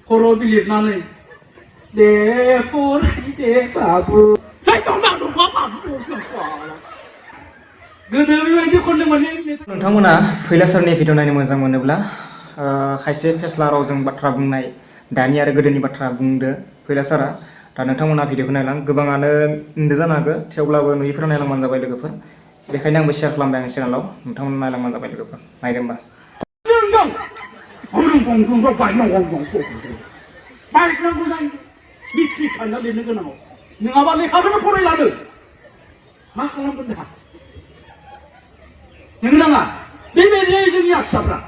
खर' बिलिरनानै दे फरायदे बाबु गोदो बेबायदि खनदोंमोन। नोंथांमोना फैला सारनि भिडिअ नायनो मोजां मोनोब्ला खायसे फेस्ला रावजों बाथ्रा बुंनाय दानि आरो गोदोनि बाथ्रा बुंदो फैला सारा। दा नोंथांमोना भिडिअखौ नायलां गोबाङानो नुदो जानो हागौ, थेवब्लाबो नुयिफोरा नायलांबानो जाबाय लोगोफोर। बेखायनो आंबो शेयार खालामबाय आंनि चेनेलाव, नोंथांमोना नायलांबानो जाबाय लोगोफोर। नायदो होमबा। बाइकनांगौ जायो मेट्रिक फाइनाल लिरनो गोनाङाव नङाबा लेखाखौनो फरायलानो मा खालामगोन दा नों नाङा बेबायदिनो जोंनि फिसाफ्रा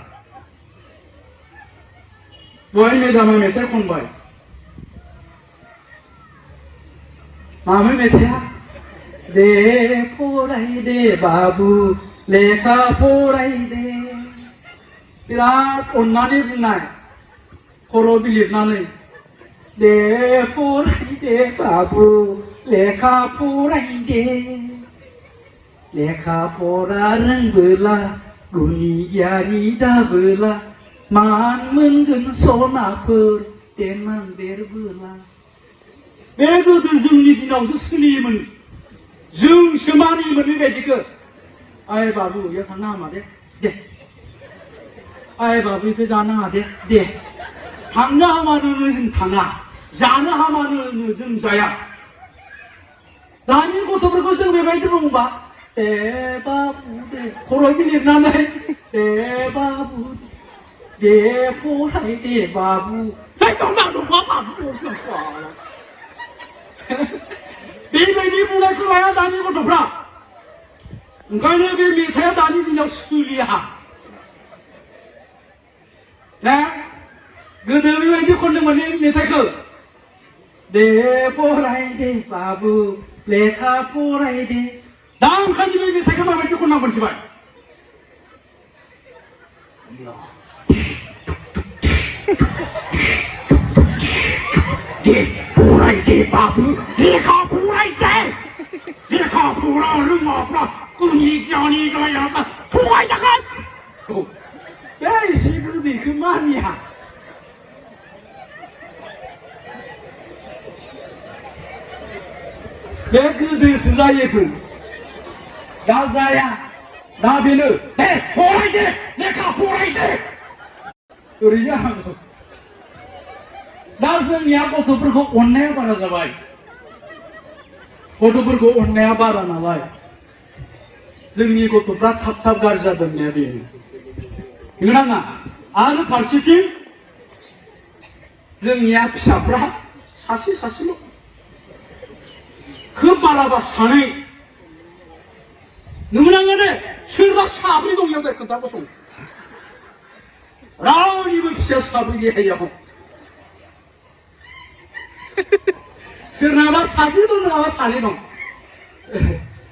दहाय मेदामा मेथाइ खनबाय मामोन मेथाइआ दे फरायदे बाबु लेखा फरायदे बिराद अननानै बुंनाय खर' बिलिरनानै दे फरायदे बाबु लेखा फरायदे लेखा फरा रोंबोला गुनि गियानि जाबोला मान मोनगोन सनाफोर देनां देरबोला। बे गोदो जोंनि दिनावसो सोलियोमोन, जोंसो मानियोमोन बेबायदिखौ। आइ बाबु इयाव थांनो हामा दे दे आइ बाबु इखौ जानो हामा दे दे थांनो हामानो जों थाङा, जानो हामानो जों जाया। दानि गथ'फोरखौ जों बेबायदि बुंबा दे बाबु दे खर' बिलिरनानै दे बाबु दे फराय दे बाबु बेबायदि बुंनायखौ लाया दानि गथ'फ्रा। ओंखायनो बे मेथाइआ दानि दिनाव सोलिया ना। गोदो बेबायदि खनदोंमोन मेथाइखौ दे फरायदे बाबु लेखा फरायदे। दा ओंखायनो बे मेथाइखौ माबायदि खननांगौ मोनथिबाय। दे फरायदे बाबु लेखा फरायदे लेखा फरा रोङाब्ला गुनि गियानि जायाब्ला थगायजागोन। बे एसे गोदैखौ मानिया। बे गोदोसो जायोफोर दा जाया। दा बेनो दे फरायदे लेखा फरायदे ओरै जानांगौ। दा जोंनिया गथ'फोरखौ अननाया बारा जाबाय, गथ'फोरखौ अननाया बारा नालाय जोंनि गथ'फ्रा थाब थाब गाज्रि जादों होननाया बेनो नङा। आरो फारसेथिं जोंनिया फिसाफ्रा सासे सासेल', खोब बाराबा सानै नोंनाङो दे सोरबा साब्रै दं बेयाव दे खोन्थाबोसं रावनिबो फिसाया साब्रै देहायाव सोरनाबा सासे दं नङाबा सानै दं।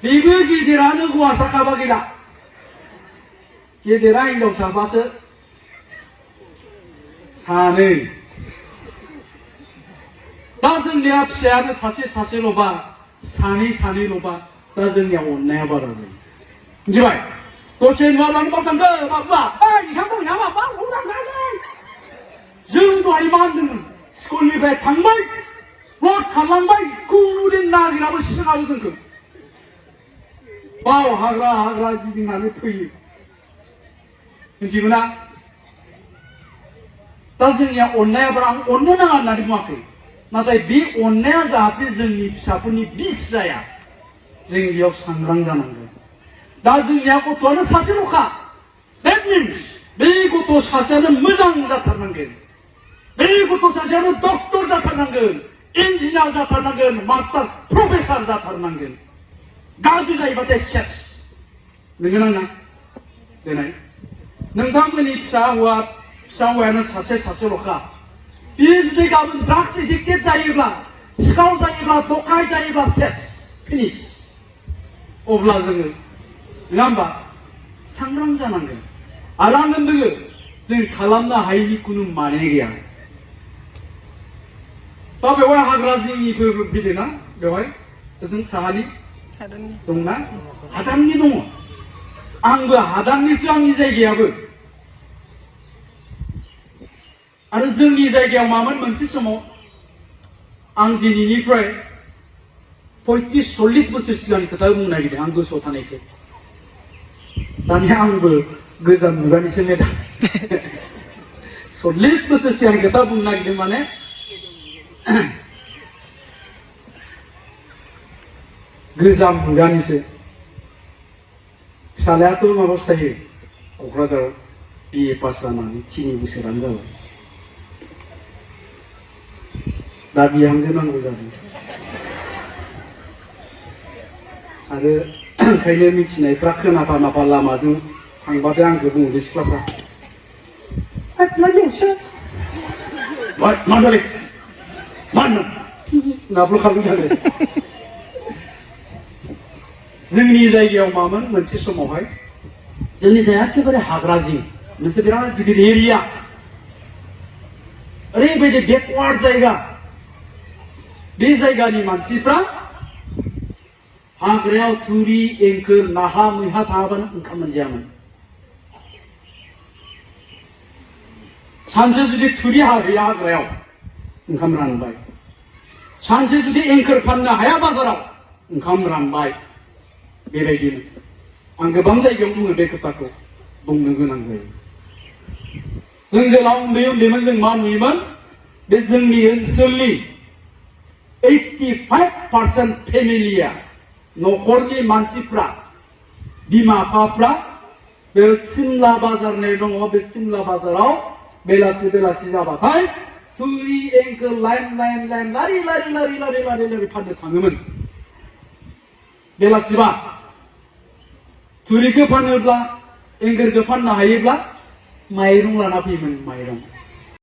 बेबो गेदेरानो हौवासाखाबा गैला, गेदेरा हिनजावसाबासो सानै। दा जोंनिया फिसायानो सासे सासेल'बा सानै सानैल'बा दा जोंनिया अननाया बारा जायो मिथिबाय। दसे नुवाब्लानो बावथांगो बाबुआ जों दहाय मा होनदोंमोन स्कुलनिफ्राय थांबाय ब्लड खालामबाय खुनुदिन नागिराबो सिगाङाबो जोंखौ बाव हाग्रा हाग्रा गिदिंनानै फैयो मिथिगौना। दा जोंनिया अननाया बारा, आं अननो नाङा होननानै बुङाखै, नाथाय बे अननाया जाहाथे जोंनि फिसाफोरनि बिस जाया जों बेयाव सांग्रां जानांगोन। दा जोंनिया गथ'आनो सासेल'खा, देट मिन्स बे गथ' सासेयानो मोजां जाथारनांगोन, बे गथ' सासेयानो डक्टर जाथारनांगोन, इन्जिनियार जाथारनांगोन, मास्टार प्रफेसार जाथारनांगोन। गाज्रि जायोबाथाय सेस नोंगो नाङा। देनाय नोंथांमोननि फिसा हौवायानो सासेल'खा, बियो जुदि गाबोन ड्राग्स एडिक्टेड जायोब्ला, सिखाव जायोब्ला, दखाय जायोब्ला सेस फिनिश। अब्ला जोङो नङा होमबा सांग्रां जानांगोन। आरो आं होनदों जों खालामनो हायैनि खुनु माने गैया। दा बेवहाय हाग्रा जिंनिफोर फैदोंना, बेवहाय जों साहानि दंना, हादाननि दङ। आंबो हादाननिसो, आंनि जायगायाबो आरो जोंनि जायगायाव मामोन मोनसे समाव आं दिनैनिफ्राय 35-40 बोसोर सिगांनि खोथा बुंनो नागिरदों आं गोसोआव थानायखौ दानिया आंबो गोजाम मुगानिसो मेदाम 40 बोसोर सिगांनि खोथा बुंनो नागिरदों माने गोजाम मुगानिसो फिसालायाथ' माबासो थायो क'क्राझाराव BA पास जानानै 3 बोसोरानो जाबाय दा बिहामजो नांगौ जादों आरो ओंखायनो मिथिनायफ्रा खोनाफा नाफा लामाजों थांबाथाय आंखौ बुङो सिख्लाफ्रा मा जाले मा होनो नाब्ल' खालामनो थाखाय जोंनि जायगायाव मामोन मोनसे समावहाय जोंनि जायगाया एखेबारे हाग्रा जिं मोनसे बिराद गिदिर एरिया ओरैबायदि बेकवार्ड जायगा बे जायगानि मानसिफ्रा हाग्रायाव थुरि एंखोर नाहा मैहा थाङाबानो ओंखाम मोनजायामोन सानसे जुदि थुरि हाहैया हाग्रायाव ओंखाम रानबाय सानसे जुदि एंखोर फाननो हाया बाजाराव ओंखाम रानबाय बेबायदिनो आं गोबां जायगायाव बुङो बे खोथाखौ बुंनो गोनां जायो जों जेला उन्दै उन्दैमोन जों मा नुयोमोन बे जोंनि ओनसोलनि 85% फेमिलिया न'खरनि मानसिफ्रा बिमा बिफाफ्रा बे सिमला बाजार होननाय दङ बे सिमला बाजाराव बेलासि बेलासि जाबाथाय थुरि एंखोर लाइन लाइन लाइन लारि लारि लारि लारि लारि लारि फाननो थाङोमोन बेलासिबा थुरिखौ फानोब्ला एंखोरखौ फाननो हायोब्ला माइरं लाना फैयोमोन माइरं